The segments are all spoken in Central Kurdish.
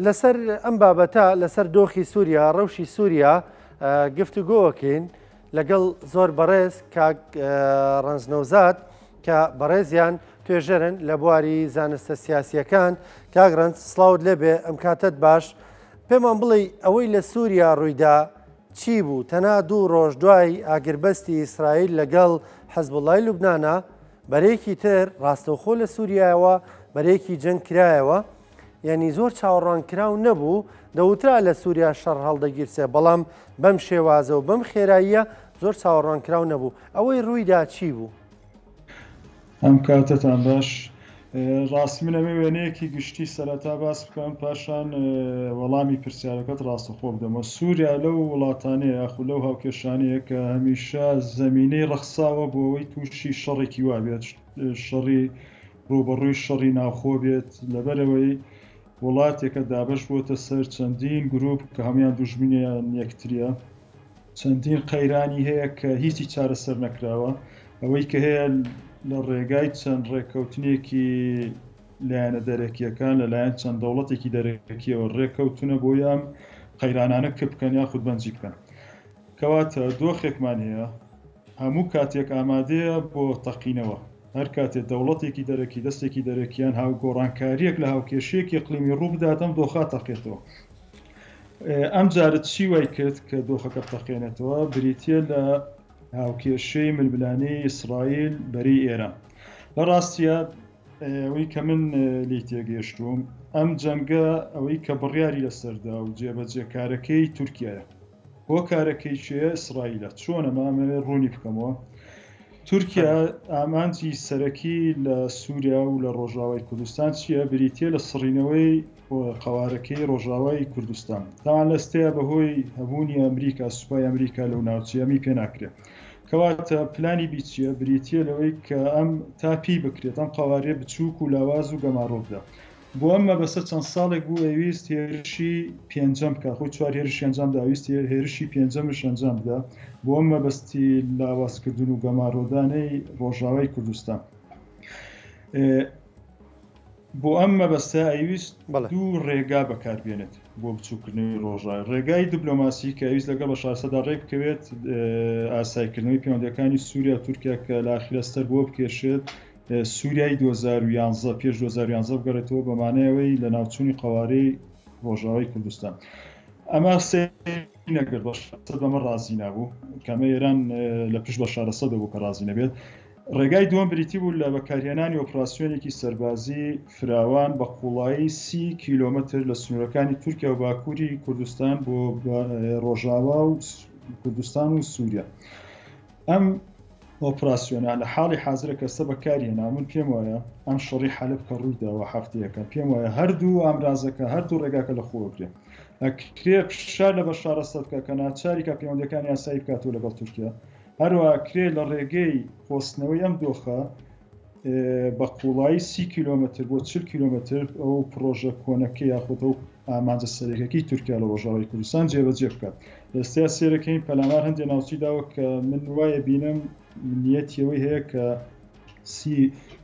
لەسەر ئەم بابەتە لەسەر دۆخی سووریا ڕەوشی سووریا گفتوگۆکەین لەگەڵ زۆر بەڕێز کاک ڕەنج نەوزاد کە بەڕێزیان توێژەرن لە بواری زانستە سیاسیەکان کاک ڕەنج سڵاوت لێبێ ئەم کاتت باش پێمان بڵێ ئەوەی لە سووریا ڕوویدا چی بوو تەنها دوو ڕۆژ دوای ئاگربەستی ئیسرائیل لەگەڵ حەزبوڵای لوبناە بەرەیەکی تر ڕاستەوخۆ لە سووریایەوە بەرەیەکی جەنگ کرایەوە یعنی زۆر چاوەڕوانکراو نەبوو دەوترا لە سووریا شەڕ هەڵدەگیرسێ بەڵام بەم شێوازە و بەم خێراییە زۆر چاوەڕوانکراو نەبوو ئەوەی ڕوویدا چی بوو؟ ئەم کاتەتان باش ڕاستی من ئەمێ وێنەیەکی گشتی سەرەتا باس بکەم پاشان وەڵامی پرسیارەکەت ڕاستەخۆ بدەمەوە سووریا لەو وڵاتانەیە یاخود لەو هاوکێشانەیە کە هەمیشە زەمینەی ڕەخساوە بۆ ئەوەی تووشی شەڕێکی وا بێت شەڕی ڕووبەڕووی شەڕی ناوخۆ بێت لەبەرئەوەی وڵاتێکە دابەش بووەتە سەر چەندین گروپ کە هەموویان دوژمنیان یەکتریە چەندین قەیرانی هەیە کە هیچی چارەسەر نەکراوە ئەوەی کە هەیە لە ڕێگای چەند ڕێککەوتنێکی لایەنە دەرەکیەکان لەلایەن چەند دەوڵەتێکی دەرەکیەوە ڕێککەوتونە بۆی ئەم قەیرانانە کپ بکەن یاخود بەنجی بکەن کەواتە دۆخێکمان هەیە هەموو کاتێک ئامادەیە بۆ تەقینەوە هەر کاتێ دەوڵەتێکی دەرەکی دەستێکی دەرەکی یان هاو گۆڕانکاریەک لە هاوکێشەیەکی ئیقلیمی ڕوو بدات ئەم دۆخە تەقێتەوە ئەم جارە چی وای کرد کە دۆخەکە بتەقێنێتەوە بریتە لە هاوکێشەی ململانێی ئیسرائیل بەرەی ئێران لە ڕاستیە ئەوەی کە من لێی تێگەیشتووم ئەم جەنگە ئەوەی کە بڕیاری لەسەردا و جێبەجێکارەکەی تورکیایە هۆکارەکەی کێیە ئیسرائیلە چۆنە مامەوێ ڕوونی بکەمەوە تورکیا ئامانجی سەرەکی لە سووریا و لە ڕۆژاوای کوردستان چییە بریتە لە سڕینەوەی قەوارەکەی ڕۆژاوای کوردستان تاوان لەستەیە بەهۆی هەبوونی ئەمریکا سوپای ئەمریکا لەو ناوچەیە ئەمی پێ ناکرێت کەواتە پلانی بی چییە بریتییە لەوەی کە ئەم تا پێی بکرێت ئەم قەوارەیە بچووک و لاواز و گەمارۆ بدا بۆ ئەم مەبەستە چەند ساڵێک بوو ئەیویست هێرشی پێنجەم بکات خۆی چوار هێرشی ئەنجام دا ویستی هێرشی پێنجەمش ئەنجام بدا بۆ ئەم مەبەستی لاوازکردن و گەمارۆدانەی ڕۆژاوای کوردستان بۆ ئەم مەبەستە ئەیویست دوو ڕێگا بەکاربێنێت بۆ بچووکردنەوەی ڕۆژای ڕێگای دیبلۆماسی کە ئەویست لەگەڵ بەشار ئەسەدا ڕێک بکەوێت ئاسایکردنەوەی پەیوەندیەکانی سووریا و تورکیا کە لە ئاخیرا سەر بۆ بکێشێت سووریای 2011 پێش 2011 بگەڕێتەوە بە مانای لە ناوچوونی قەوارەی ڕۆژاوای کوردستان ئەمە نەکرد بەشار ئەسەد بەمە ڕازی نابوو کەمە ئێران لە پشت بەشار ئەسەدەوە بوو کە ڕازی نەبێت ڕێگای دووەم بریتی بوو لە بەکارهێنانی ئۆپراسیۆنێکی سەربازی فراوان بە قوڵایی سی کیلۆمەتر لە سنوورەکانی تورکیا و باکووری کوردستان بۆ ڕۆژاوا و کوردستان و سووریا. ئەم ئۆپراسیۆنە لە حاڵی حازرە کە سە بەکاری هێنا من پێم وایە ئەم شەڕی حەلەب کە ڕووی داوە هەفتەیەکە پێم وایە هەردوو ئامرازەکە هەردوو ڕێگاکە لە خۆ بگرێ ئەکرێ فشار لە بەشار ئەسەد بکە کە ناچاری کە پەیوەندەکانی ئاسایی بکاتەوە لەگەڵ تورکیا هەروەها کرێ لە ڕێگەی قۆستنەوەی ئەم دۆخە بە قوڵایی سی کیلۆمەتر بۆ 40 کیلۆمەتر ئەو پڕۆژە کۆنەکە یاخود ئەو ئامانجە سەرەکەکەی تورکیا لە ڕۆژاوای کوردستان جێبەجێ بکات. ئێستا سێرەکەین پەلامار هەندێ ناوچەی داوە کە من وایە بینم نیەتی ئەوەی هەیە کە سی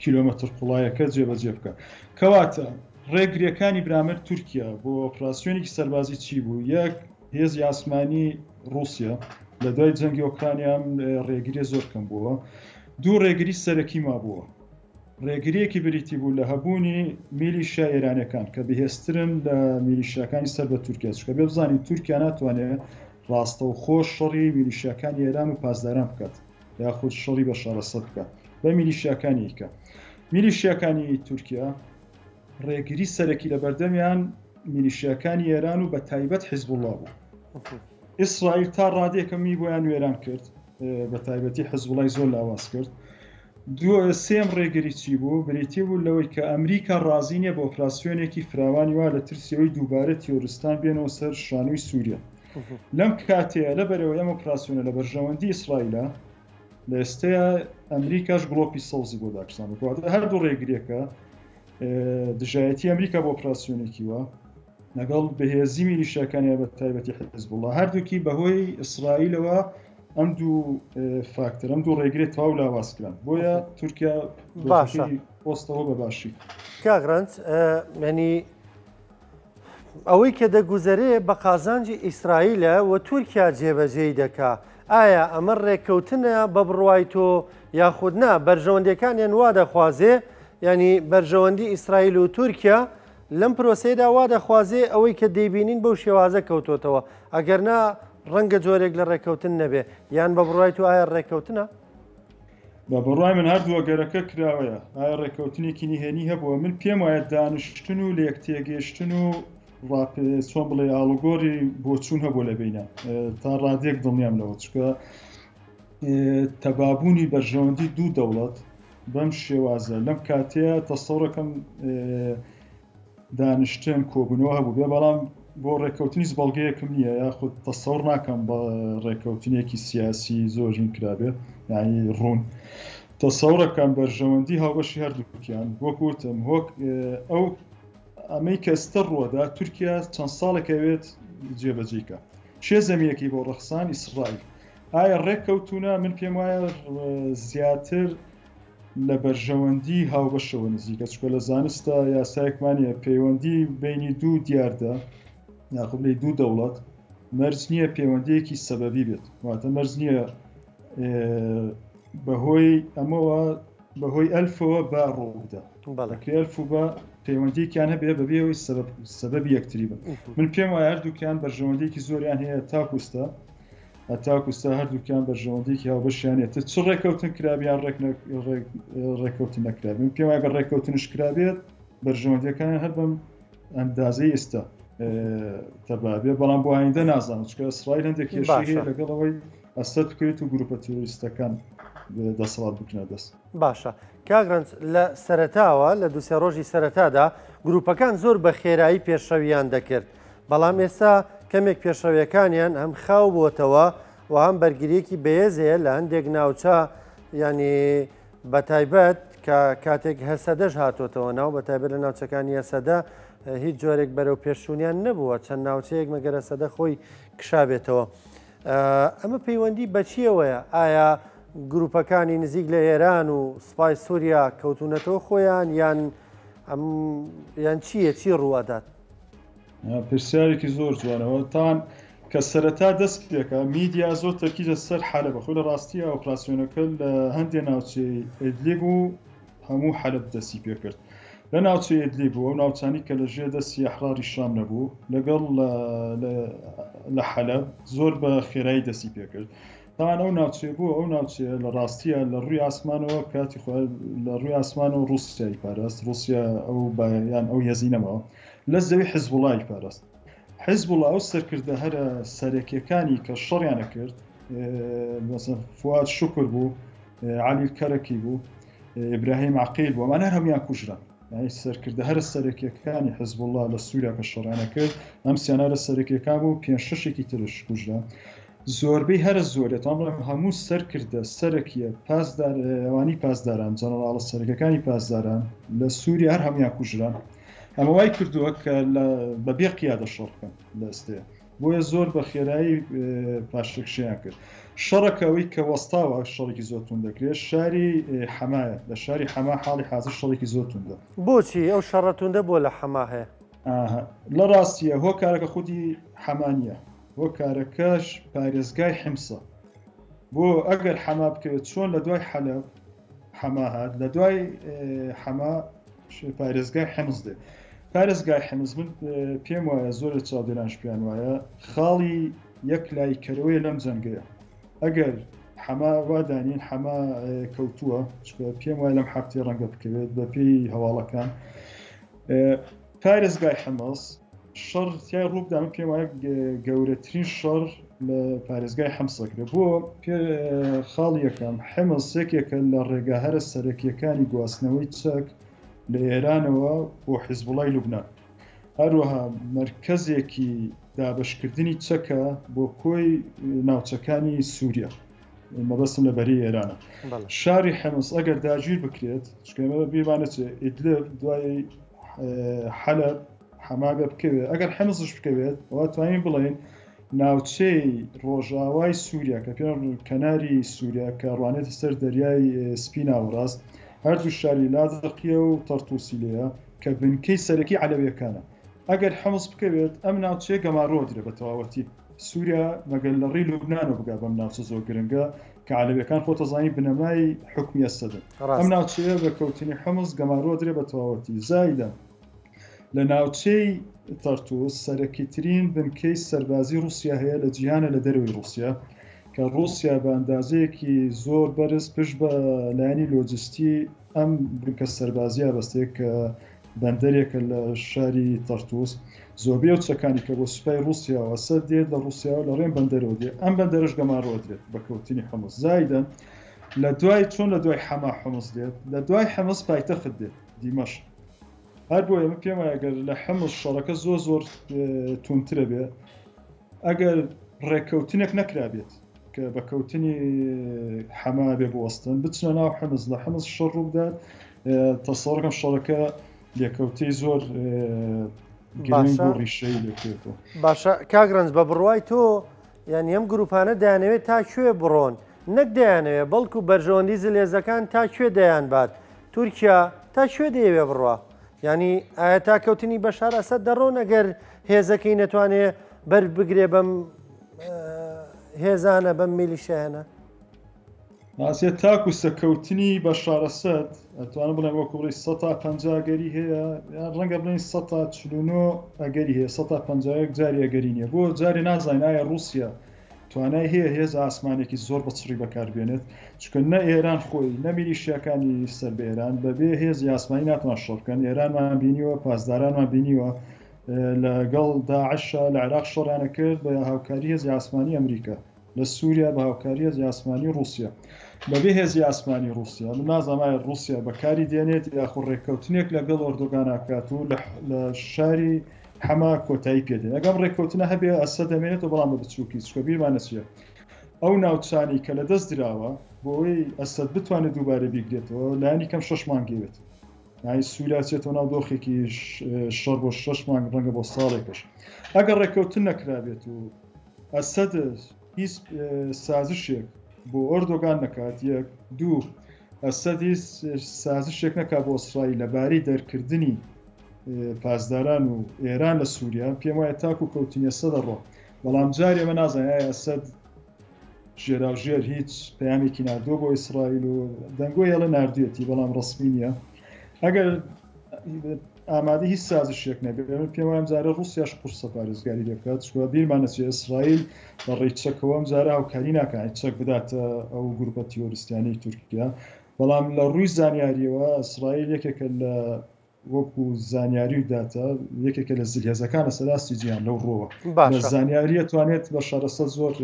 کیلۆمەتر قوڵایەکە جێبەجێ بکات. کەواتە ڕێگریەکانی برامەر تورکیا بۆ ئۆپراسیۆنێکی سەربازی چی بوو؟ یەک هێزی ئاسمانی ڕووسیا لە دوای جەنگی ئۆکرانیا ئەم ڕێگریە زۆر کەم بووە. دوو ڕێگری سەرەکی مابووە. ڕێگریەکی بریتی بوو لە هەبوونی میلیشیا ئێرانیەکان کە بەهێزترن لە میلیشیاکانی سەر بە تورکیا، چونکە بێ بزانین تورکیا ناتوانێت ڕاستەوخۆ شەڕی میلیشیاکانی ئێران و پاسداران بکات یاخود شەڕی بەشار ئەسەد بکات بە میلیشیاکانی ئیکە. میلیشیاکانی تورکیا ڕێگری سەرەکی لە بەردەمیان میلیشیاکانی ئێران و بە تایبەت حیزبوڵڵا بوو. ئیسرائیل تا ڕادەیەکە می بۆیان وێران کرد، بە تایبەتی حزبوڵای زۆر لاواز کرد. دوو سێم ڕێگری چی بوو؟ بریتی بوو لەوەی کە ئەمریکا ڕازی نییە بە ئۆپراسیۆنێکی فراوانی وا لە ترسی ئەوەی دووبارە تیۆرستان بێنەوە سەر شانۆی سووریا. لەم کاتەیە لەبەرئەوەی ئەم ئۆپراسیۆنە لە بەرژەوەندی ئیسرائیلە، لە ئێستەیا ئەمریکاش گڵۆپی سەوزی بۆ داکشاندووە. کەواتە هەردوو ڕێگرییەکە دژایەتی ئەمریکا بۆ ئۆپراسیۆنێکی وا لەگەڵ بەهێزی میلیشیاکان یا بە تایبەتی حزبوڵڵا هەردووکی بەهۆی ئیسرائیلەوە ئەم دوو فاکتەر ئەم دوو ڕێگرێت تەواو لاواز کران بۆیە تورکیا باشە پۆستەوە بە باشی کاک ڕەنج ینی. ئەوەی کە دەگوزەرێ بە قازانجی ئیسرائیلە و تورکیا جێبەجێی دەکا، ئایا ئەمە ڕێککەوتنە بە بڕوای تۆ یاخود نا بەرژەوەندیەکانیان وا دەخوازێ، یانی بەرژەوەندی ئیسرائیل و تورکیا لەم پرۆسەیەدا وا دەخوازێ ئەوەی کە دەیبینین بەو شێوازە کەوتۆتەوە، ئەگەر نا ڕەنگە جۆرێک لە ڕێککەوتن نەبێ، یان بە بڕوای تۆ ئایا ڕێککەوتنە؟ بە بڕوای من هەردوو ئەگەرەکە کراوەیە. ئایا ڕێککەوتنێکی نهێنی هەبووە؟ من پێم وایە دانیشتن و لێکتێگەیشتن و ڕاپێ چۆن بڵێ ئاڵوگۆڕی بۆچوون هەبووە لە بینە تا ڕادێک دڵنیام لەوە چکە تەبابوونی بەرژەوەندی دوو دەوڵەت بەم شێوازە لەم کاتەیە تەسەوڕەکەم دانیشتن کۆبوونەوە هەبوو بێ بەڵام بۆ ڕێککەوتنیش بەڵگەیەکم نییە یاخود تەسەور ناکەم بە ڕێککەوتنێکی سیاسی زۆر هین کرابێ یعنی ڕوون تەسەورەکەم بەرژەوەندی هاوبەشی هەردووکیان وەک وتم وەک ئەو ئەمەی کە ئێستا ڕووەدا تورکیا چەند ساڵێک ئەوێت جێبەجێکە شێ زەمینەکەی بۆ ڕەخسان ئیسرائیل ئایا ڕێککەوتونە من پێم وایە زیاتر لە بەرژەوەندی هاوبەشەوە نزیکە چونکە لە زانستدا یاسایەکمان هەیە پەیوەندی بینی دوو دیاردە یاخود بڵێی دوو دەوڵەت مەرج نییە پەیوەندیەکی سەبەبی بێت واتە مەرج نییە بەهۆی ئەمەوە بەهۆی ئەلفەوە با ڕووبدا بەڵێ ئەلف و بە پەیوەندیەکیان هەبێ بەبێ ئەوەی سەبەبی یەکتری بن من پێم وایە هەردووکیان بەرژەوەندیەکی زۆریان هەیە تاکوستا هەتاکو ئستا هەردووکیان بەرژەوەندیەکی هاوبەشیان هەیە تر چ ڕێکەوتن کرابێ یان ڕێکەوتن نەکرابێ من پێم وایە گەر ڕێکەوتنش کرابێت بەرژەوەندیەکانیان هەر بەم ئەندازەی ئێستا تەبابێ بەڵام بۆ ئایندە نازانم چونکە ئیسرائیل هەندێک کێشەی هەیە لەگەڵ ئەوەی ئەسەد بکەوێت و گروپە تیرۆریستەکان دەسەڵات بکنە دەست. باشە کاک ڕەنج لە سەرەتاوە لە دوسێ ڕۆژی سەرەتادا گروپەکان زۆر بە خێرایی پێشڕەویان دەکرد بەڵام ئێستا کەمێک پێشڕەویەکانیان هەم خاو بۆتەوە و هەم بەرگریەکی بەهێز هەیە لە هەندێک ناوچە یعنی بە تایبەت کە کاتێک هەسەدەش هاتۆتەوە ناو بە تایبەت لە ناوچەکانی هەسەدە هیچ جۆرێک بەرەو پێشچوونیان نەبووە چەند ناوچەیەک مەگەر هەسەدە خۆی کشابێتەوە ئەمە پەیوەندی بەچیەوەیە ئایا گروپەکانی نزیک لە ئێران و سوپای سووریا کەوتونەتەوە خۆیان یان یان چییە چی ڕووەدات؟ پرسیارێکی زۆر جوانەوە تان کە سەرەتا دەست پێکە میدیا زۆر تەرکیز لەسەر حەلەبە خۆی لە ڕاستیە ئۆپراسیۆنەکە لە هەندێ ناوچەی ئیدلیب و هەموو حەلەب دەستی پێکرد لە ناوچەی ئیدلیب و ئەو ناوچانی کە لە ژێر دەستی ئەحراری شام نەبوو لەگەڵ لە حەلەب زۆر بە خێرایی دەستی پێکرد تاوان ئەو ناوچەیە بۆ ئەو ناوچەیە لە ڕاستیە لە ڕووی ئاسمانەوە کاتی خۆ لە ڕووی ئاسمانەوە ڕووسیای پاراست ڕووسیا ئەو یان ئەو هێزی نەماوە لە زەوی حزبوڵای پاراست حزبوڵا ئەو سەرکردە هەرە سەرەکیەکانی کە شەڕیانە کرد مەسەن فواد شکر بوو علی کەرەکی بوو ئیبراهیم عقیل بوو ئەمانە هەر هەموویان کوژران یعنی سەرکردە هەرە سەرەکیەکانی حزبوڵا لە سووریا کە شەڕیانە کرد ئەم سیانارە سەرەکیەکان بوو پێنج شەشێکی ترش کوژران زۆربەی هەرە زۆر دەتوانم بڵێم هەموو سەرکردە سەرەکیە پاسدار ئەوانی پاسداران جەنەڕاڵە سەرەکەکانی پاسداران لە سووریا هەر هەموویان کوژران ئەمە وای کردووە کە بە بێ قیادە شەڕ بکەن لە ئێستەیە بۆیە زۆر بە خێرایی پاشەکشەیان کرد شەڕەکە ئەوەی کە وەستاوە شەڕێکی زۆر توند دەکرێت شاری حەمایە لە شاری حەما حاڵی حاضر شەڕێکی زۆر توندە. بۆچی ئەو شەڕە توندە بۆ لە حەما هەیە؟ لە ڕاستیە هۆکارەکە خودی حەما نییە هۆکارەکەش پارێزگای حمسە بۆ ئەگەر حەما بکەوێت چۆن لە دوای حەلەب حەما هات لە دوای حەما پارێزگای حمز دێ پارێزگای حمز من پێم وایە زۆر لە چاودێرانش پێیان وایە خاڵی یەک لای کەرەوەیە لەم جەنگەیە ئەگەر حەما وا دانین حەما کەوتووە چکە پێم وایە لەم هەفتەیە ڕەنگە بکەوێت بەپێی هەواڵەکان پارێزگای حمص شەڕ تیای ڕووبدا من پێم وایە گەورەترین شەڕ لە پارێزگای حمص دەکرێت بۆ خاڵ یەکەم حمص یەکێکە لە ڕێگا هەرە سەرەکیەکانی گواستنەوەی چەک لە ئێرانەوە بۆ حیزبوڵای لوبناان هەروەها مەرکەزێکی دابەشکردنی چەکە بۆ کۆی ناوچەکانی سووریا مەبەستم لە بەری ئێرانە شاری حمص ئەگەر داگیر بکرێت چکەمە بیرمانەچێ ئیدلب دوای حەلب حەماگە بکەوێت ئەگەر حمصش بکەوێت ئەوە توانین بڵێین ناوچەی ڕۆژاوای سووریا کە پێ کەناری سووریا کە ڕوانێتە سەر دەریای سپی ناوەڕاست هەردوو شاری لادقیە و تەرتوسی لێیە کە بنکەی سەرەکی عەلەویەکانە. ئەگەر حمس بکەوێت ئەم ناوچەیە گەمارۆ درێ بە تەواوەتی. سووریا مەگەر لە ڕێی لوبنانەوە بگا بەم ناوچە زۆر گرنگە کە عەلەویەکان خۆتەزانی بنەمای حوکمی ئەسەدن. ئەم ناوچەیە بە کەوتنی حمس گەمارۆ درێ بە تەواوەتی. زایدەن لە ناوچەی تەرتوس سەرەکیترین بنکەی سەربازی ڕووسیا هەیە لە جیهانە لە دەرەوەی ڕووسیا کە ڕووسیا بە ئەندازەیەکی زۆر بەرز پشت بە لایەنی لۆجستی ئەم بنکە سەربازیە بەستێ کە بەندەرێکە لە شاری تەرتوس زۆربەی ئەو چەکانی کە بۆ سوپای ڕووسیاوە ئەسەد دێت لە ڕووسیاوە لە ڕێم بەندەرەوە دێت ئەم بەندەرەش گەمارۆ دێت بە کەوتنی حمس زایدەن لە دوای چۆن لە دوای حەما حمس دێت لە دوای حمس پایتەخت دێت دیمەشق هەر بۆیە من پێم وایە گەر لە حمس شەڕەکە زۆر زۆر توندترە بێ ئەگەر ڕێککەوتنێک نەکرابێت کە بە کەوتنی حەما بێ بوەستن بچنە ناو حمس لە حمس شەڕ ڕوو بدات تەسەوڕکەم شەڕەکە لێکەوتەی زۆر گرنگ و ڕیشەی لێکەوێتەوە. باشە کاک ڕەنج بە بڕوای تۆ یانی ئەم گروپانە دەیانەوێت تا کوێ بڕۆن نەک دەیانەوێت بەڵکو بەرژەوەندی زلهێزەکان تا کوێ دەیانبات تورکیا تا کوێ دەیەوێ بڕوا یانی ئایا تا کەوتنی بەشار ئەسەد دەڕۆن ئەگەر هێزەکەی نەتوانێ بەر بگرێ بەم هێزانە بەم میلیشیانە؟ ناسیە تاکو سەکەوتنی بەشار ئەسەد ئەتوانم بڵێم وەکو بڵێی سەتا 50 ئەگەری هەیە یان ڕەنگە بڵێین سەتا 49 ئەگەری هەیە سەتا 51 جاری ئەگەری نییە بۆ جارێ نازانین ئایا ڕووسیا توانای هەیە هێز ئاسمانێکی زۆر بە چڕی بەکاربێنێت چونکە نە ئێران خۆی نە میلیشیاکانی سەر بە ئێران بەبێ هێزی ئاسمانی ناتوان شەڕ بکەن ئێرانمان بینیوە پاسدارانمان بینیوە لەگەڵ داعشە لە عێراق شەڕیانە کرد بە هاوکاری هێزی ئاسمانی ئەمریکا لە سووریا بە هاوکاری هێزی ئاسمانی ڕووسیا. بەبێ هێزی ئاسمانی ڕووسیا، من نازانم ئایا ڕووسیا بەکاری دێنێت یاخود ڕێککەوتنێک لەگەڵ ئۆردوگان ئەکات و لە شاری حەما کۆتایی پێ دێن. ئەگەر ئەم ڕێککەوتنە هەبێ ئەسەد دەمێنێتەوە بەڵام بە بچووکی، چونکە بیرمان نەچێ ئەو ناوچانەی کە لەدەست دراوە بۆ ئەوەی ئەسەد بتوانێت دووبارە بیگرێتەوە لایەنی کەم شەش مانگ ئەوێت. یانی سووریا چێتەوە ناو دۆخێکی شەڕ بۆ شەش مانگ ڕەنگە بۆ ساڵێکش. ئەگەر ڕێککەوتن نەکرابێت و ئەسەد هیچ سازشێک بۆ ئۆردۆگان نەکات یەک دوو ئەسەد هیچ سازشێک نەکات بۆ ئیسرائیل لەبارەی دەرکردنی پاسداران و ئێران لە سووریا پێم وایە تاکو کەوتنی ئەسەد دەڕۆ بەڵام جارێ ئێمە نازانین ئایا ئەسەد ژێراوژێر هیچ پەیامێکی ناردووە بۆ ئیسرائیل و دەنگۆی ئەڵێ ناردوێتی بەڵام ڕسمی نییە ئەگەر ئامادەی هیچ سازشێک نەبێت، من پێم وایە ئەمجارە ڕووسیاش قورسە پارێزگاری لێ بکات، چونکە بیرمان نەچێت ئیسرائیل لە ڕێی چەکەوە ئەمجارە هاوکاری ناکات چەک بداتە ئەو گروپە تیرۆریستیانەی تورکیا، بەڵام لە ڕووی زانیاریەوە ئیسرائیل یەکێکە لە وەکو زانیاری و داتا یەکێکە لە زلهێزەکان لەسەر ئاستی جیهان لەو ڕووەوە بە باشە. زانیاریە توانێت بەشار ئەسەد زۆر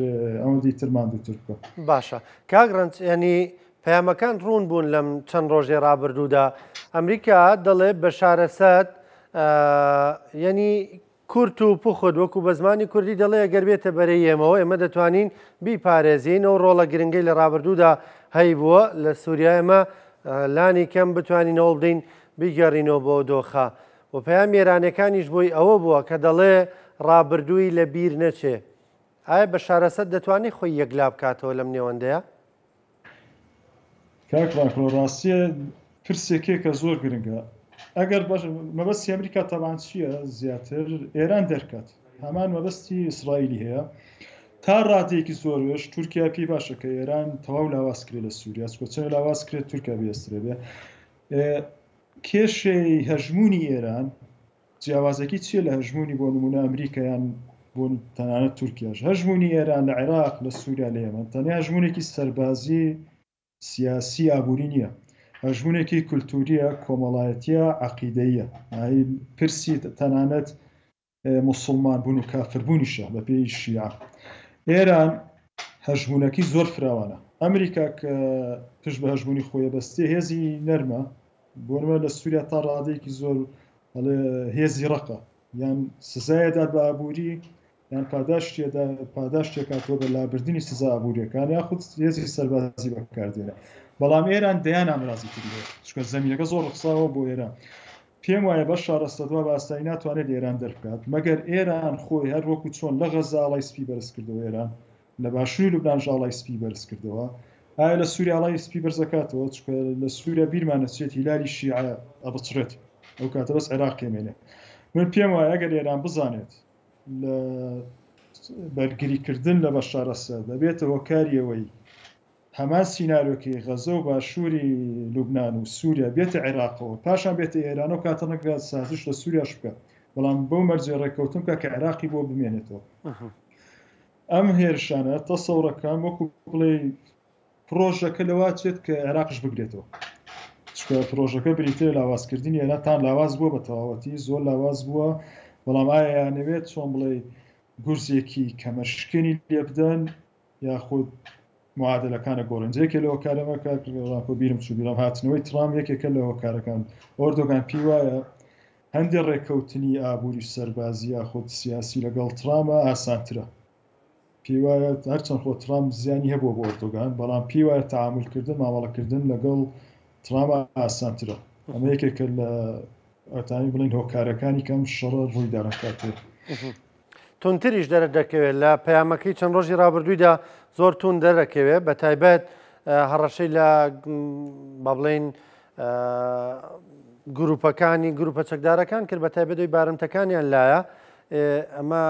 ئەوەندەی تر ماندووتر بکات. باشە کاک ڕەنج یانی پەیامەکان ڕوون بوون لەم چەند ڕۆژەی ڕابردوودا ئەمریکا دەڵێ بەشار ئەسەد یعنی کورت و پوخت وەکو بە زمانی کوردی دەڵێ ئەگەر بێتە بەرەی ئێمەوە ئێمە دەتوانین بیپارێزین ئەو ڕۆڵە گرنگەی لە ڕابردوودا هەیبووە لە سووریا ئێمە لانی کەم بتوانین هەوڵ بدەین بیگەڕینەوە بۆ دۆخە و پەیامی ئێرانەکانیش بۆی ئەوە بووە کە دەڵێ ڕابردووی لە بیر نەچێ ئایا بەشار ئەسەد دەتوانێت خۆی یەکلا بکاتەوە لەم نێوەندەیە؟ کاک ڕاکۆ ڕاستیە پرسێکێکە زۆر گرنگە ئەگەر مەبەستی ئەمریکا تەبان چییە زیاتر ئێران دەرکات هەمان مەبەستی ئیسرائیلی هەیە تا ڕادەیەکی زۆرش تورکیا پێی باشە کە ئێران تەواو لاواز کرێ لە سووریا چکۆ چەند لاواز کرێت تورکیا بێسترێ بێ کێشەی هەژمونی ئێران جیاوازەکی چییە لە هەژموونی بۆ نموونە ئەمریکا یان بۆ تەنانەت تورکیاش؟ هەژموونی ئێران لە عێراق، لە سووریا، لە یەمەن تەنیا هەژموونێکی سەربازی، سیاسی، ئابووری نییە. هەژموونێکی کولتوورییە، کۆمەڵایەتییە، عەقیدەییە. پرسی تەنانەت موسڵمان بوون و کافر بوونیشە بەپێی شیعە. ئێران هەژموونەکەی زۆر فراوانە. ئەمریکا کە پشت بە هەژموونی خۆی ئەبەستێ هێزی نەرمە، بۆ نموونە لە سووریا تا ڕادەیەکی زۆر ئەڵێ هێزی ڕەقە یان سزایە دات بە ئابووری یان پاداشتێدا پاداشتێکاتەوە بە لابردنی سزا ئابووریەکان یاخود هێزی سەربازی بەکاردێنێ بەڵام ئێران دەیان ئامرازی تری هەیە چونکە زەمینەکە زۆر ڕەخساوە بۆ ئێران پێم وایە بەشار ئەسەد وا بە ئاسایی ناتوانێت ئێران دەربکات مەگەر ئێران خۆی هەر وەکو چۆن لە غەزە ئاڵای سپی بەرز کردەوە ئێران لە باشووری لوبنانش ئاڵای سپی بەرز کردەوە. ئایا لە سووریا ئاڵای سپی بەرز ئەکاتەوە؟ چونکە لە سووریا بیرمان ئەچێت هیلالی شیعە ئەبچڕێت، ئەو کاتە بەس عێراق ئەمێنێ. من پێم وایە ئەگەر ئێران بزانێت لە بەرگریکردن لە بەشار ئەسەد دەبێتە هۆکاری ئەوەی هەمان سیناریۆکەی غەزە و باشووری لوبنان و سووریا بێتە عێراقەوە پاشان بێتە ئێران و کاتە ڕەنگە سازش لە سووریاش بکات بەڵام بەو مەرجێ ڕێککەوتن بکات کە عێراقی بۆ بمێنێتەوە. ئەم هێرشانە تەسەورەکەم وەکو بڵێ پڕۆژەکە لەوە چێت کە عێراقش بگرێتەوە چونکە پڕۆژەکە بریتیە لە لاوازکردنی ئێران تان لاواز بووە بە تەواوەتی زۆر لاواز بووە بەڵام ئایا یانەوێت چۆن بڵێ گورزێکی کەمەرشکێنی لێ بدەن یاخود معادلەکانە گۆڕێن جێکێ لە هۆکارەمە کاک ڕاکۆ بیرم چوو بیرم هاتنەوەی ترام یەکێکە لە هۆکارەکان ئۆردۆگان پێی وایە هەندێک ڕێککەوتنی ئابووری سەربازی یاخود سیاسی لەگەڵ ترامە ئاسانترە پێی وایە هەرچەند خۆ ترامپ زیانی هەبووە بۆ ئۆردوگان، بەڵام پێی وایە تەعامولکردن، مامەڵەکردن لەگەڵ ترامپ ئاسانترە. ئەمە یەکێکە لە ئەتوانین بڵێین هۆکارەکانی کە ئەم شەڕە ڕوویدا لەم کاتەیە. توندتریش دەردەکەوێت لە پەیامەکەی چەند ڕۆژی ڕابردوویدا زۆر توند دەرەکەوێت بە تایبەت هەڕەشەی لە با بڵێین گروپەکانی گروپە چەکدارەکان کرد بە تایبەت ئەوی بارمتەکانیان لایە ئەمە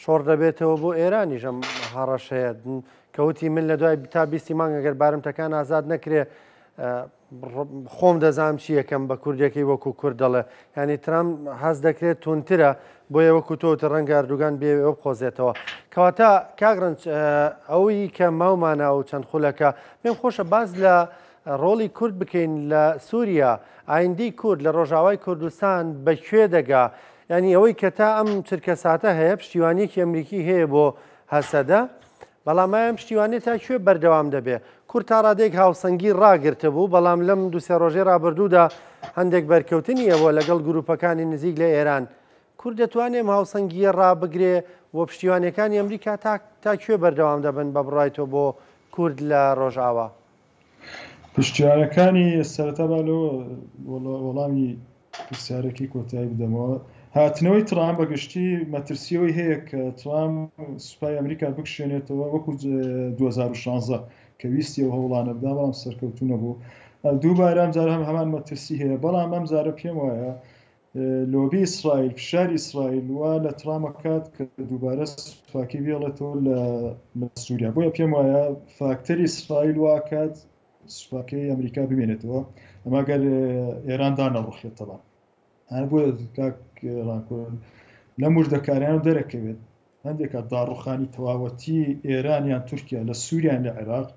شۆڕ دەبێتەوە بۆ ئێرانیش ئەم هەڕەشەیە کە وتی من لە دوای تا بیستی مانگ ئەگەر بارمتەکان ئازاد نەکرێ خۆم دەزانم چی یەکەم بە کوردەکەی وەکو کورد دەڵێ ینی ترام هەز دەکرێت تونترە بۆیە وەکو تۆ ڕەنگە ئەردوگان بێ ئەو بقۆزێتەوە کەواتە کاک ڕەنج ئەوەی کە ماومانە و چەند خولەکە پێم خۆشە باز لە ڕۆڵی کورد بکەین لە سووریا ئایندەی کورد لە ڕۆژاوای کوردستان بە کوێ دەگا یانی ئەوەی کە تا ئەم چرکەساتە هەیە پشتیوانیەکی ئەمریکی هەیە بۆ هەسەدە، بەڵام ئایا ئەم پشتیوانیە تا کوێ بەردەوام دەبێ؟ کورد تا ڕادەیەک هاوسەنگی ڕاگرتبوو، بەڵام لەم دوو سێ ڕۆژەی ڕابردوودا هەندێک بەرکەوتنی هەبووە لەگەڵ گروپەکانی نزیک لە ئێران. کورد دەتوانێ ئەم هاوسەنگییە ڕابگرێ و پشتیوانیەکانی ئەمریکا تا تا کوێ بەردەوام دەبن بە بڕوای تۆ بۆ کورد لە ڕۆژئاوا؟ پشتیوانەکانی سەرەتا با لەوە وەڵامی پرسیارەکەی کۆتایی بدەمەوە. هاتنەوەی ترامپ بە گشتی مەترسی ئەوەی هەیە کە ترامپ سوپای ئەمریکا بکشێنێتەوە وەکو 2016 کە ویستی ئەو هەوڵانە بدا بەڵام سەرکەوتوو نەبوو. دووبارە ئەم جارە هەم هەمان مەترسی هەیە بەڵام ئەم جارە پێم وایە لۆبی ئیسرائیل فشاری ئیسرائیل وا لە ترامپ ئەکات کە دووبارە سوپاکەی بێڵێتەوە لە سووریا بۆیە پێم وایە فاکتەری ئیسرائیل وا ئەکات سوپاکەی ئەمریکا بمێنێتەوە ئەمە گەر ئێران دانەڕوخێت تەبان هەر بۆیە کاک ڕانکۆ لەم وردەکاریان دەرەکەوێت هەندێک کات داڕوخانی تەواوەتی ئێران یان تورکیا لە سووریان لە عێراق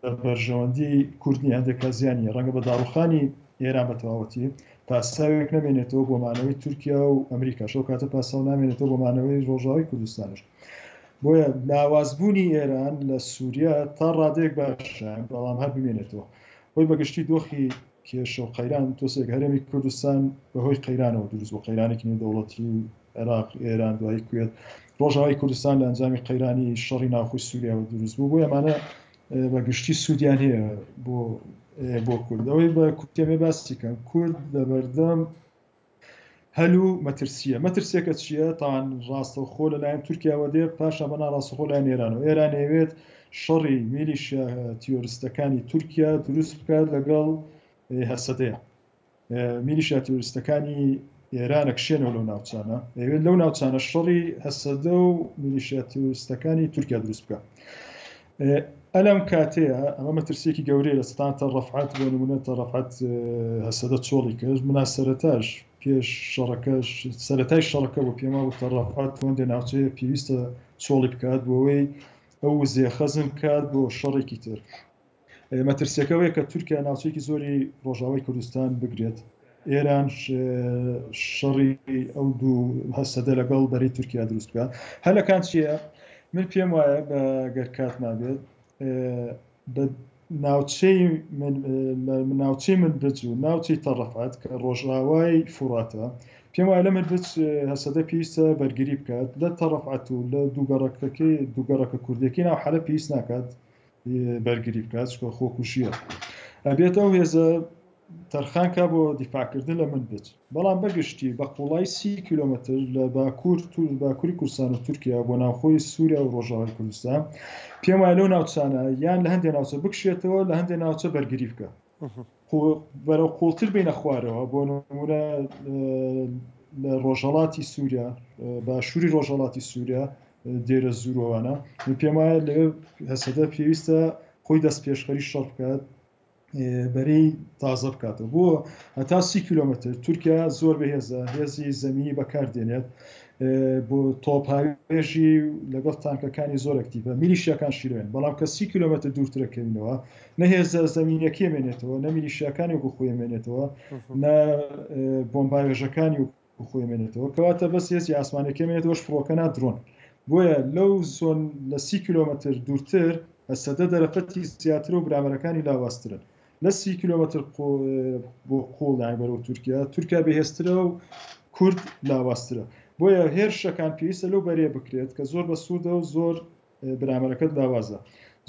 لە بەرژەوەندی کورد نیە هەندێک کات زیان نیە ڕەنگە بە داڕوخانی ئێران بە تەواوەتی پاساوێک نەمێنێتەوە بۆ مانەوەی تورکیا و ئەمریکاش ئەو کاتە پاساو نامێنێتەوە بۆ مانەوەی ڕۆژاوای کوردستانش بۆیە لاوازبوونی ئێران لە سووریا تا ڕادەیەک باشە بەڵام هەر بمێنێتەوە خۆی بەگشتی دۆخی کێشە و قەیران تۆسێک هەرێمی کوردستان بەهۆی قەیرانەوە دروست بۆ قەیرانێکی نێودەوڵەتی و عێراق، ئێران، دوایی کوێت، ڕۆژاوای کوردستان لە ئەنجامی قەیرانی شەڕی ناوخۆی سووریاوە دروست بوو، بۆیە ئەمانە بە گشتی سوودیان هەیە بۆ بۆ کورد. ئەوەی بە کورتی ئەمێ باسی کەم، کورد لە بەردەم هەل و مەترسییە. مەترسییەکە چییە؟ تاوان ڕاستەوخۆ لەلایەن تورکیاوە دێ، پاشان بە ناڕاستەوخۆ لایەن ئێرانەوە. ئێران ئەیەوێت شەڕی میلیشیا تیرۆریستەکانی تورکیا دروست بکات لەگەڵ هەسەدەیە. میلیشیا تیرۆریستەکانی ئێران ئەکشێنەوە لەو ناوچانە، ئەیەوێت لەو ناوچانە شەڕی هەسەدە و میلیشیا تیرۆریستەکانی تورکیا دروست بکە. ئەلەم کاتەیە ئەمە مەترسیەکی گەورەیە لە ستان تە ڕەفعەت بۆ نمونە تە ڕەفعەت هەسەدە چۆڵی کرد منا سەرەتاش پێش شەڕەکەش سەرەتای شەڕەکە بۆ پێما بۆ تە ڕەفعەت هەندێ ناوچەیە پێویستە چۆڵی بکات بۆ ئەوەی ئەو وزەیە خەزن بکات بۆ شەڕێکی تر. مەترسیەکە ئەوەیە کە تورکیا ناوچەیەکی زۆری ڕۆژاوای کوردستان بگرێت، ئێران شەڕی ئەو دوو هەسەدە لەگەڵ بەرەی تورکیا دروست بکات. هەلەکان چییە؟ من پێم وایە بە گەر کات مابێت بە ناوچەی ناوچەی منبج و ناوچەی تەڕەفات کە ڕۆژاوای فوراتە پێم وایە لە منبج هەسەدە پێویستە بەرگری بکات لە تەڕەفات و لە دووگەڕەکەکەی دووگەڕەکە کوردیەکەی ناو حەلەب پێویست ناکات بەرگری بکات چکە خۆکوژیە ئەبێت ئەو هێزە تەرخان کا بۆ دیفاعکردن لە منبج بەڵام بەگشتی بە قوڵای سی کیلۆمەتر لە باکوور باکووری کوردستان و تورکیا بۆ ناوخۆی سووریا و ڕۆژاوای کوردستان پێم وایە لەو ناوچانە یان لە هەندێک ناوچە بکشێتەوە لە هەندێک ناوچە بەرگری بکە بەرەو قوڵتر بینە خوارەوە بۆ نمونە. لە ڕۆژهەڵاتی سووریا، باشووری ڕۆژهەڵاتی سووریا، دێرە زوورۆوانە، من پێم وایە لەوێ هەسەدە پێویستە خۆی دەست پێشخەری شەڕ بکات، بەرەی تازە بکاتەوە بۆ هەتا سی کیلۆمەتر. تورکیا زۆر بەهێزە، هێزی زەمینی بەکاردێنێت بۆ تۆپ هاوێژی لەگەڵ تانکەکانی زۆر ئەکتیڤە، میلیشیاکان شیرێن، بەڵام کە سی کیلۆمەتر دوورترەکەوینەوە نە هێزە زەمینیەکەی مێنێتەوە، نە میلیشیاکانی وەکو خۆی مێنێتەوە، نە بۆمباوێژەکانی وەکو خۆی مێنێتەوە، کەواتە بەس هێزی ئاسمانەکەی مێنێتەوەش فڕۆکە نا درۆن. بۆیە لەو زۆن لە سی کیلۆمەتر دوورتر هەسەدە دەرەفەتی زیاترە و برامەرەکانی لاوازترن. لە سی کیلۆمەتر بۆ قوڵ یانی بەرەو تورکیا، تورکیا بەهێزترە و کورد لاوازترە. بۆیە هێرشەکان پێویستە لەو بەرەیە بکرێت کە زۆر بەسوودە و زۆر برامەرەکەت لاوازە.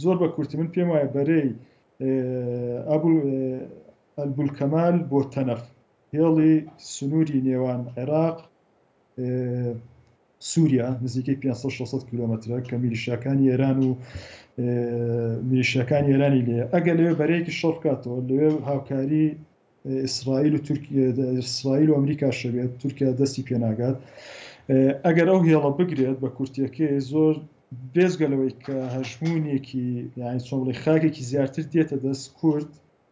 زۆر بە کورتی من پێم وایە بەرەی ئەبو ئەلبولکەمال بۆ تەنەف، هێڵی سنووری نێوان عێراق سووریا نزیکەی 500 600 کیلۆمەترە کە میلیشیاکانی ئێران و میلیشیاکانی ئێرانی لێ، ئەگەر لەوێ بەرەیەکی شەڕ بکاتەوە، لەوێ هاوکاری ئیسرائیل و تورکیا ئیسرائیل و ئەمریکا شەبێت، تورکیا دەستی پێناگات. ئەگەر ئەو هێڵە بگرێت بە کورتیەکەی زۆر بێزگە لەوەی کە هەژمونێکی یعنی چۆن بڵێ خاکێکی زیاتر دێتە دەست کورد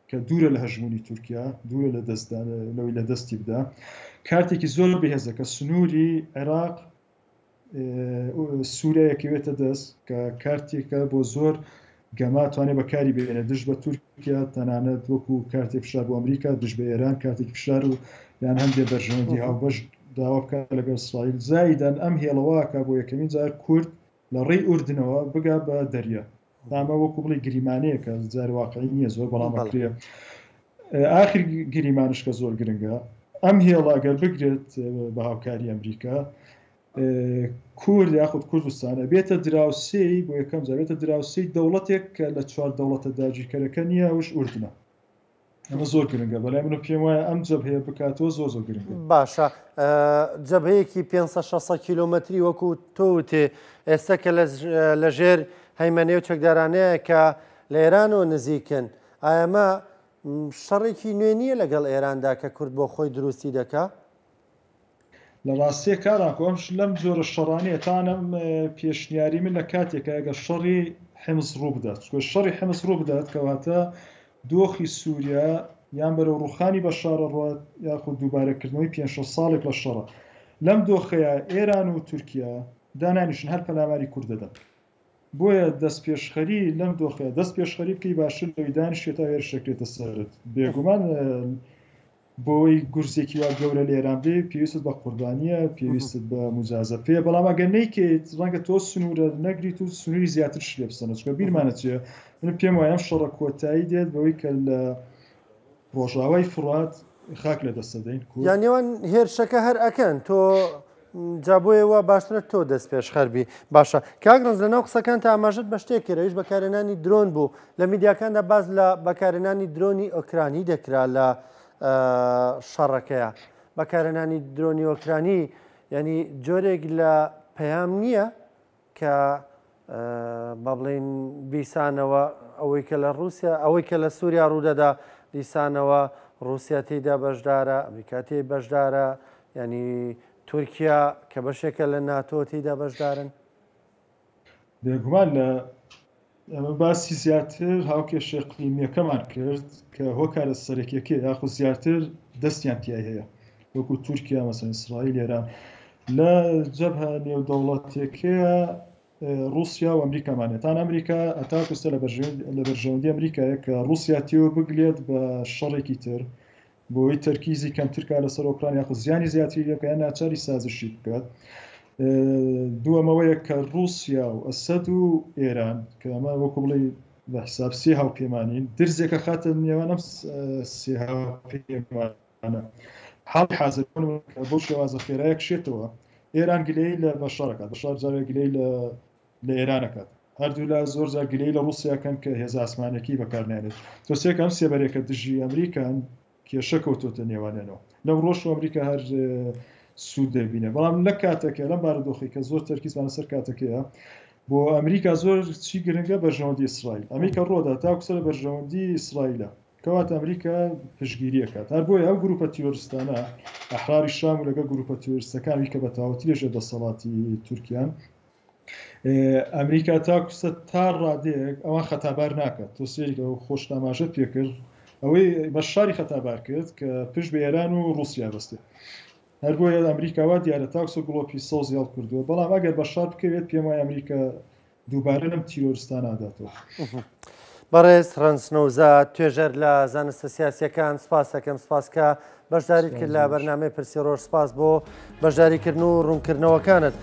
کە دوورە لە هەژمونی تورکیا، دوورە لە دەستدا لەوەی لە دەستی بدا، کارتێکی زۆر بەهێزە کە سنووری عێراق سووریا یەکەوێتە دەست، کە کارتێکە بۆ زۆر گەما توانێت بەکاری بێنێت دژ بە تورکیا، تەنانەت وەکو کارتێک فشار بۆ ئەمریکا، دژ بە ئێران کارتێکی فشار و یان هەندێک بەرژەوەندی هاوبەش داوا بکات لەگەڵ ئیسرائیل. زایدەن ئەم هێڵەوەکە بۆ یەکەمین جار کورد لە ڕێی ئوردنەوە بگا بە دەریا. ئەمە وەکو بڵێ گریمانەیەکە، جار واقعی نییە زۆر، بەڵام ئەکرێ. ئاخر گریمانش کە زۆر گرنگە، ئەم هێڵە ئەگەر بگرێت بە هاوکاری ئەمریکا، کورد یاخود کوردستان ئەبێتە دراوسێی، بۆ یەکەم جار بێتە دراوسێی دەوڵەتێک کە لە چوار دەوڵەتە داگیرکەرەکە نییە، ئەوش ئوردنە. ئەمە زۆر گرنگە بەلای من و پێم وایە ئەم جەبهەیە بکاتەوە زۆر زۆر گرنگە. باشە جەبهەیەکی 500 600 کیلۆمەتری وەکو تۆ وتێ ئێستا کە لە ژێر هەیمەنەی و چەکدارانەیە کە لە ئێران و نزیکن، ئایا ئەمە شەڕێکی نوێ نییە لەگەڵ ئێراندا کە کورد بۆ خۆی دروستی دەکا؟ لە ڕاستیە کارانکۆ ئەم لەم جۆرە شەڕانەیە تانەم پێشنیاری من لە کاتێکە ئەگەر شەڕی حمس ڕوو بدات، چونکە شەڕی حمس ڕوو بدات کەواتە دۆخی سووریا یان بەرەو ڕوخانی بەشار ئەڕوات یاخود دووبارەکردنەوەی پێنج شەش ساڵێک لە شەڕە. لەم دۆخەیا ئێران و تورکیا دانانیشن هەر پەلاماری کورد دەدەن. بۆیە دەستپێشخەری لەم دۆخەیا دەست پێشخەری بکەی باشتر لەوەی دانیشیت تا هێرش دەکرێتە سەرت. بێگومان بۆی گورزێکی وا گەورە لە ئێران بدەیت پێویستت بە قوربانییە، پێویستت بە موجازەفەیە، بەڵام ئەگەر نەیکەیت ڕەنگە تۆ سنوورە نەگریت و سنووری زیاترش لێ بسەنە. چونکە بیرمانە چییە، من پێم وایە ئەم شەڕە کۆتایی دێت بەوەی کە لە ڕۆژاوای فڕات خاک لە دەست دەدەین. یان ئەوان هێرشەکە هەر ئەکەن تۆ جا بۆیە وا باشترە تۆ دەست پێشخەر بی. باشە کاک ڕەنج، لەناو قسەکانتا ئاماژەت بە شتێک کرد، ئەویش بەکارهێنانی درۆن بوو. لە میدیاکاندا باس لە بەکارهێنانی درۆنی ئۆکرانی دەکرا لە شەڕەکەیە. بەکارهێنانی درۆنی ئۆکرانی یعنی جۆرێک لە پەیام نییە کە با بڵێین دیسانەوە ئەوەی کە لە ڕووسیا ئەوەی کە لە سووریا ڕوودەدا دیسانەوە ڕووسیا تێیدا بەشدارە، ئەمریکا تێی بەشدارە، ینی تورکیا کە بەشێکە لە ناتۆ تێیدا بەشدارن. بێگومان لە ئەمە باسی زیاتر هاوکێشە ئیقلیمییەکەمان کرد کە هۆکارە سەرەکیەکەی یاخود زیاتر دەستیان تیای هەیە وەکو تورکیا مەسەن ئیسرائیل ئێران لە جەبهە نێودەوڵەتیەکەیە ڕوسیا و ئەمریکامان هەیە. تان ئەمریکا هەتاکو ئێستا لە بەرژەوەندی ئەمریکایە کە ڕوسیا تێوە بگلێت بە شەڕێکی تر بۆی تەرکیزی کەمتر کا لەسەر ئۆکرانیا یاخود زیانی زیاتری لێ بکات یان ناچاری سازشی بکات. دووەمەوەیە کە ڕوسیا و ئەسەد و ئێران کە ئەمە وەکو بڵێ بە حساب سێ هاوپەیمانین درزێکە خاتە نێوان ئەم سێ هاوپەیمانە. حاڵی حازر بەو شێوازە خێرایە کشێتەوە ئێران گلەیی لە بەشار ئەکات، بەشار جارێک گلەیی لە لە ئێران ئەکات، هەردوولا زۆر جار گلەیی لە ڕووسیا کەن کە هێزە ئاسمانیەکەی بەکار نایەنێت. تۆ سێکە ئەم سێبەرێکە دژی ئەمریکان کێشە کەوتۆتە نێوانیانەوە. لەم ڕۆژ ئەمریکا هەر سوود دەبینێ، بەڵام لە کاتەکە لەم بارودۆخی کە زۆر تەرکیزمان لەسەر کاتەکەیە بۆ ئەمریکا زۆر چی گرنگە بەرژەوەندی ئیسرائیل. ئەمریکا ڕۆدا تاکو سەر بەرژەوەندی ئیسرائیلە. کەواتە ئەمریکا پشتگیری ئەکات. هەر بۆیە ئەو گروپە تیرۆرستانە، ئەحراری شام و لەگەڵ گروپە تیرۆرستەکانی کە بە تەواوەتی لەژێر دەسەڵاتی تورکیان، ئەمریکا تاکو سە تا ڕادەیەک ئەوان خەتابار ناکات. تۆ سەیری کە خۆشت ئاماژەت پێکرد، ئەوەی بەشاری خەتابار کرد کە پشت بە ئێران و ڕووسیا بەستێ. هەر بۆیە ئەمریکا وا دیارە تاکسە گڵۆپی سەوزی هەڵکردووە، بەڵام ئەگەر بەشار بکەوێت پێم وایە ئەمریکا دووبارە لەم تیرۆرستانە ئەداتەوە. بەڕێز ڕەنج نەوزاد، توێژەر لە زانستە سیاسییەکان، سپاس دەکەم، سپاس کە بەشداریت کرد لە بەرنامەی پرسی ڕۆژ، سپاس بۆ بەشداریکردن و ڕوونکردنەوەکانت.